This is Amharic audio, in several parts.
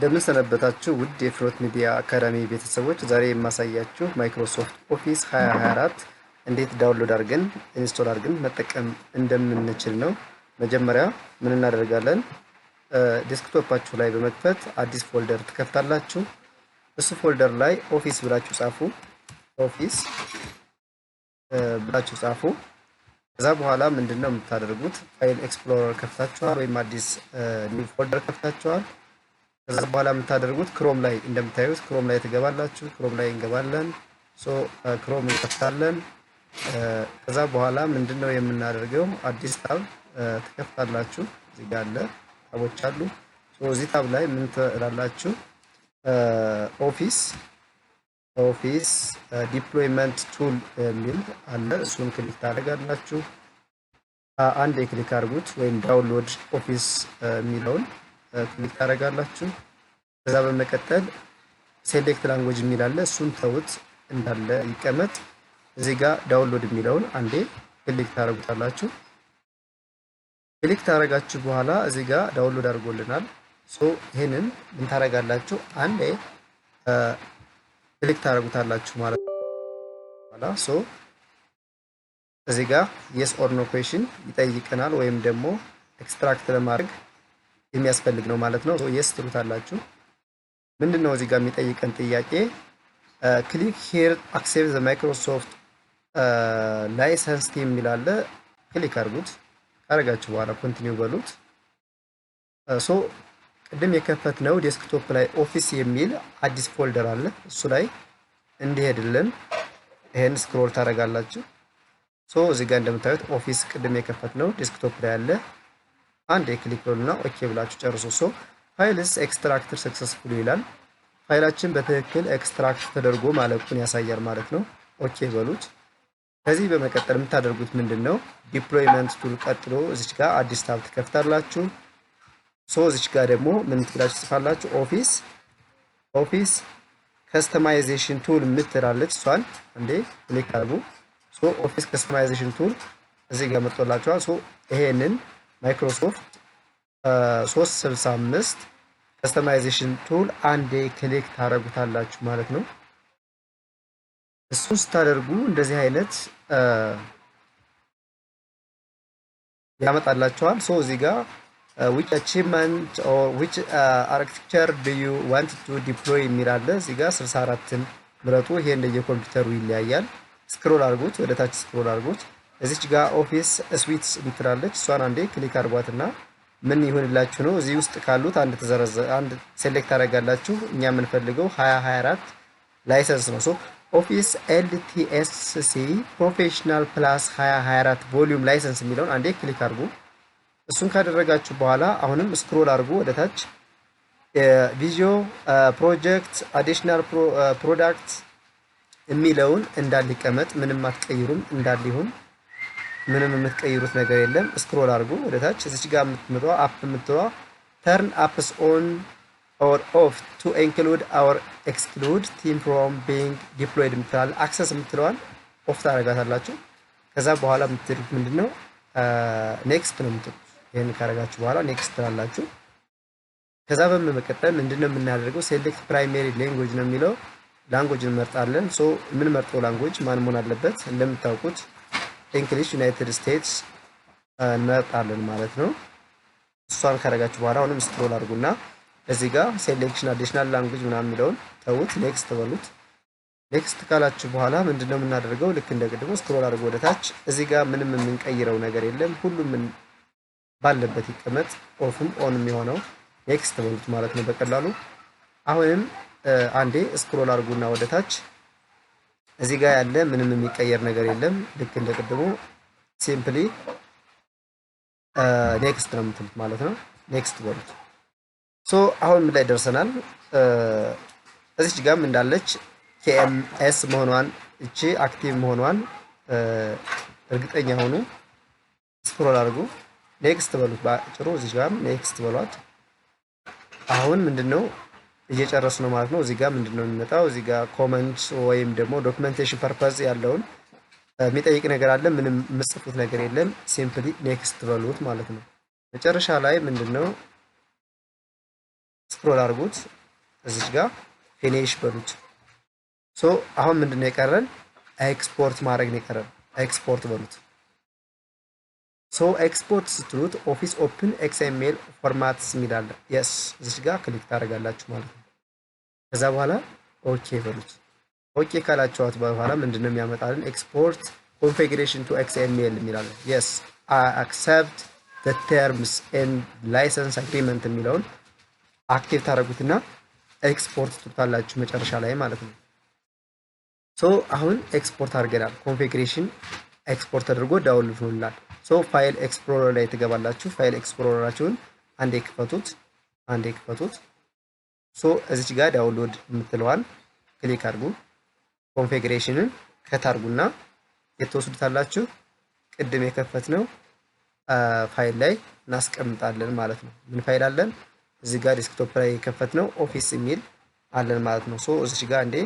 እንደምን ሰነበታችሁ ውድ የፍኖት ሚዲያ አካዳሚ ቤተሰቦች፣ ዛሬ የማሳያችሁ Microsoft Office 2024 እንዴት download አድርገን install አድርገን መጠቀም እንደምንችል ነው። መጀመሪያ ምን እናደርጋለን? Desktop ኣችሁ ላይ በመክፈት አዲስ folder ትከፍታላችሁ። እሱ folder ላይ Office ብላችሁ ጻፉ። Office ብላችሁ ጻፉ። ከዛ በኋላ ምንድን ነው የምታደርጉት? File Explorer ከፍታችኋል ወይም አዲስ new folder ከፍታችኋል። ከዛ በኋላ የምታደርጉት Chrome ላይ፣ እንደምታዩት Chrome ላይ ትገባላችሁ። Chrome ላይ እንገባለን። So Chrome እንከፍታለን። ከዛ በኋላ ምንድን ነው የምናደርገው? አዲስ tab ትከፍታላችሁ። እዚህ ጋር አለ፣ tab ኦች አሉ። እዚህ tab ላይ ምን ትላላችሁ? Office deployment tool የሚል አለ። እሱን click ታደርጋላችሁ። አንድ click አድርጉት ወይም download Office የሚለውን click ታደርጋላችሁ። ከዛ በመቀጠል select language የሚል አለ። እሱን ተውት፣ እንዳለ ይቀመጥ። እዚህ ጋር download የሚለውን አንዴ click ታደርጉታላችሁ። Click ካደረጋችሁ በኋላ እዚህ ጋር download አድርጎልናል። So ይህንን ምን ታደርጋላችሁ? አንዴ click ታደርጉታላችሁ ማለት ነው። So እዚህ ጋር yes or no question ይጠይቀናል ወይም ደግሞ extract ለማድረግ የሚያስፈልግ ነው ማለት ነው። Yes ትሉታላችሁ። ምንድን ነው እዚህ ጋር የሚጠይቀን ጥያቄ? Click here accept Microsoft license የሚል አለ። Click አድርጉት። ካደረጋችሁ በኋላ continue በሉት። So ቅድም የከፈትነው desktop ላይ Office የሚል አዲስ folder አለ። እሱ ላይ እንዲሄድልን ይሄን scroll ታደርጋላችሁ። So እዚህ ጋር እንደምታዩት Office ቅድም የከፈትነው desktop ላይ አለ። አንዴ click በሉና okay ብላችሁ ጨርሱ። So files extracted successfully ይላል። ፋይላችን በትክክል extract ተደርጎ ማለቁን ያሳያል ማለት ነው። Okay በሉት። ከዚህ በመቀጠል የምታደርጉት ምንድን ነው? Deployment tool ቀጥሎ እዚች ጋር አዲስ tab ትከፍታላችሁ። So እዚች ጋር ደግሞ ምን ትብላችሁ ትጽፋላችሁ? Office customization tool የምትላለች፣ እሷን አንዴ click አድርጉ። So Office customization tool እዚህ ጋር መጥቶላችኋል። So ይሄንን ማይክሮሶፍት 365 customization tool አንዴ click ታደርጉታላችሁ ማለት ነው። እሱን ስታደርጉ እንደዚህ አይነት ያመጣላችኋል። So እዚህ ጋር which achievement or which architecture do you want to deploy የሚል አለ። እዚህ ጋር 64ን ምረጡ። ይሄ እንደየኮምፒውተሩ ይለያያል። Scroll አድርጉት፣ ወደ ታች scroll አድርጉት። እዚች ጋር Office suites የምትላለች፣ እሷን አንዴ click አድርጓትና ምን ይሆንላችሁ ነው፣ እዚህ ውስጥ ካሉት አንድ ተዘረዘ አንድ select ታደርጋላችሁ። እኛ የምንፈልገው 2024 license ነው። So Office LTSC Professional Plus 2024 volume license የሚለውን አንዴ click አድርጉ። እሱን ካደረጋችሁ በኋላ አሁንም scroll አድርጉ ወደ ታች፣ Visio project additional product የሚለውን እንዳለ ይቀመጥ። ምንም አትቀይሩም፣ እንዳለ ይሁን። ምንም የምትቀይሩት ነገር የለም። Scroll አድርጉ ወደ ታች። እዚች ጋር የምትመጣዋ app የምትለዋ turn apps on or off to include or exclude team from being deployed የምትላል፣ access የምትለዋን off ታደርጋታላችሁ። ከዛ በኋላ የምትሉት ምንድን ነው? Next ነው የምትሉት። ይህን ካደረጋችሁ በኋላ next ትላላችሁ። ከዛ በመቀጠል ምንድን ነው የምናደርገው? Select primary language ነው የሚለው፣ language እንመርጣለን። So የምንመርጠው language ማን መሆን አለበት? እንደምታውቁት English United States እንመርጣለን ማለት ነው። እሷን ካደረጋችሁ በኋላ አሁንም scroll አድርጉና እዚህ ጋር selection additional language ምናምን የሚለውን ተዉት፣ next በሉት። Next ካላችሁ በኋላ ምንድነው የምናደርገው? ልክ እንደ ቅድሙ scroll አድርጎ ወደ ታች፣ እዚህ ጋር ምንም የምንቀይረው ነገር የለም። ሁሉም ባለበት ይቀመጥ፣ off ም on የሚሆነው next በሉት ማለት ነው በቀላሉ። አሁንም አንዴ scroll አድርጉና ወደ ታች፣ እዚህ ጋር ያለ ምንም የሚቀየር ነገር የለም። ልክ እንደ ቅድሙ simply next ነው የምትሉት ማለት ነው። Next በሉት። So አሁን ምን ላይ ደርሰናል? እዚች ጋርም እንዳለች KMS መሆኗን፣ እቺ active መሆኗን እርግጠኛ ሁኑ። Scroll አድርጉ፣ next በሉት በአጭሩ። እዚች ጋርም next በሏት። አሁን ምንድነው እየጨረስ ነው ማለት ነው። እዚህ ጋር ምንድነው የሚመጣው? እዚህ ጋር comment ወይም ደግሞ documentation purpose ያለውን የሚጠይቅ ነገር አለ። ምንም የምጽፉት ነገር የለም። Simply next በሉት ማለት ነው። መጨረሻ ላይ ምንድነው Scroll አድርጉት። እዚች ጋር finish በሉት። So አሁን ምንድነው የቀረን? ኤክስፖርት ማድረግ ነው የቀረን። ኤክስፖርት በሉት። So export ስትሉት Office Open XML formats የሚል አለ። Yes፣ እዚች ጋር click ታደርጋላችሁ ማለት ነው። ከዛ በኋላ okay በሉት። Okay ካላችኋት በኋላ ምንድነው የሚያመጣልን? Export configuration to XML የሚል አለ። Yes, I accept the terms and license agreement የሚለውን active ታደርጉትና ኤክስፖርት ትሉታላችሁ መጨረሻ ላይ ማለት ነው። So አሁን ኤክስፖርት አድርገናል። Configuration export ተደርጎ download ሆኖልናል። So file explorer ላይ ትገባላችሁ። File explorer ኣችሁን አንዴ ክፈቱት፣ አንዴ ክፈቱት። So እዚች ጋር download የምትለዋን click አድርጉ። Configuration ን cut አድርጉና የተወስዱታላችሁ። ቅድም የከፈትነው ፋይል ላይ እናስቀምጣለን ማለት ነው። ምን ፋይል አለን? እዚህ ጋር desktop ላይ የከፈትነው Office የሚል አለን ማለት ነው። So እዚች ጋር አንዴ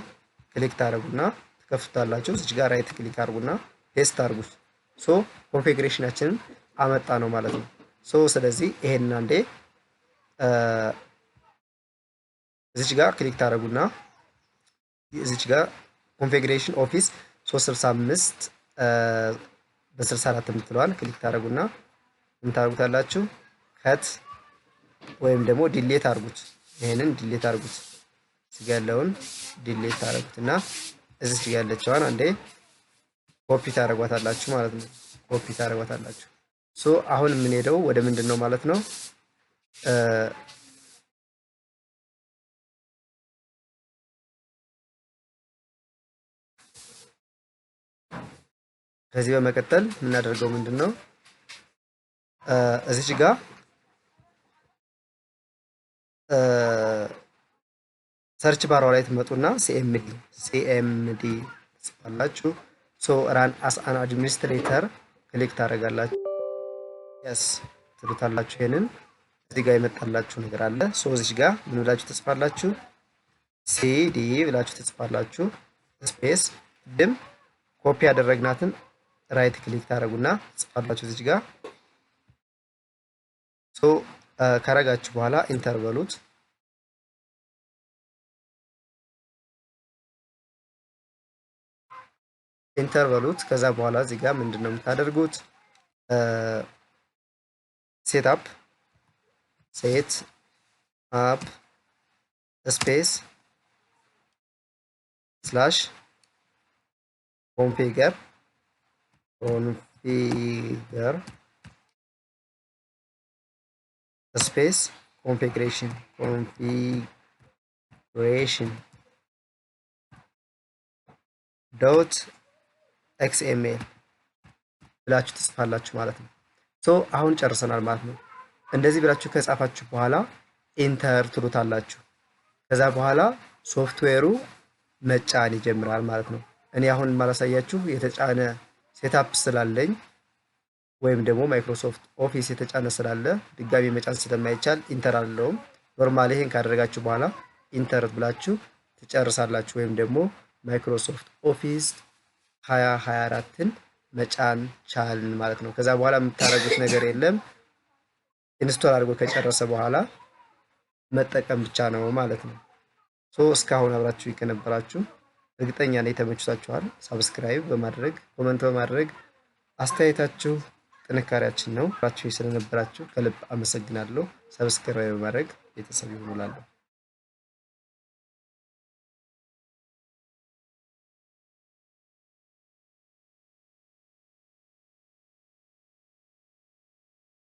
click ታደርጉና ትከፍቱታላችሁ። እዚች ጋር right click አድርጉና paste አድርጉት። So configuration ኣችንን አመጣ ነው ማለት ነው። So ስለዚህ ይሄንን አንዴ እዚች ጋር click ታደርጉና እዚች ጋር configuration Office 365 በ64 የምትለዋን click ታደርጉና ምን ታደርጉታላችሁ? Cut ወይም ደግሞ delete አድርጉት። ይሄንን delete አድርጉት። እዚህ ጋር ያለውን delete ታደርጉትና እዚች ጋር ያለችዋን አንዴ ኮፒ ታደርጓታላችሁ ማለት ነው። ኮፒ ታደርጓታላችሁ። So አሁን የምንሄደው ወደ ምንድን ነው ማለት ነው? ከዚህ በመቀጠል የምናደርገው ምንድን ነው? እዚች ጋር search bar ዋ ላይ ትመጡና CMD ትጽፋላችሁ። So run as an administrator click ታደርጋላችሁ። Yes ትሉታላችሁ። ይሄንን እዚህ ጋር የመጣላችሁ ነገር አለ። So እዚች ጋር ምን ብላችሁ ትጽፋላችሁ? ሲዲ ብላችሁ ትጽፋላችሁ። Space ድም ኮፒ ያደረግናትን right click ታደርጉና ትጽፋላችሁ እዚች ጋር። So ካረጋችሁ በኋላ enter በሉት። Enter በሉት። ከዛ በኋላ እዚህ ጋር ምንድነው የምታደርጉት? Setup space slash configure space configuration dot XML ብላችሁ ትጽፋላችሁ ማለት ነው። So አሁን ጨርሰናል ማለት ነው። እንደዚህ ብላችሁ ከጻፋችሁ በኋላ enter ትሉታላችሁ። ከዛ በኋላ ሶፍትዌሩ መጫን ይጀምራል ማለት ነው። እኔ አሁን ማላሳያችሁ የተጫነ setup ስላለኝ ወይም ደግሞ Microsoft Office የተጫነ ስላለ ድጋሚ መጫን ስለማይቻል enter አልለውም። Normally ይሄን ካደረጋችሁ በኋላ enter ብላችሁ ትጨርሳላችሁ። ወይም ደግሞ Microsoft Office 2024ን መጫን ቻልን ማለት ነው። ከዛ በኋላ የምታረጉት ነገር የለም። Install አድርጎ ከጨረሰ በኋላ መጠቀም ብቻ ነው ማለት ነው። So እስካሁን አብራችሁ ከነበራችሁ እርግጠኛ ነኝ ተመችቷችኋል። Subscribe በማድረግ comment በማድረግ አስተያየታችሁ ጥንካሬያችን ነው። አብራችሁ ስለነበራችሁ ከልብ አመሰግናለሁ። Subscribe በማድረግ ቤተሰብ ይሁኑ እላለሁ።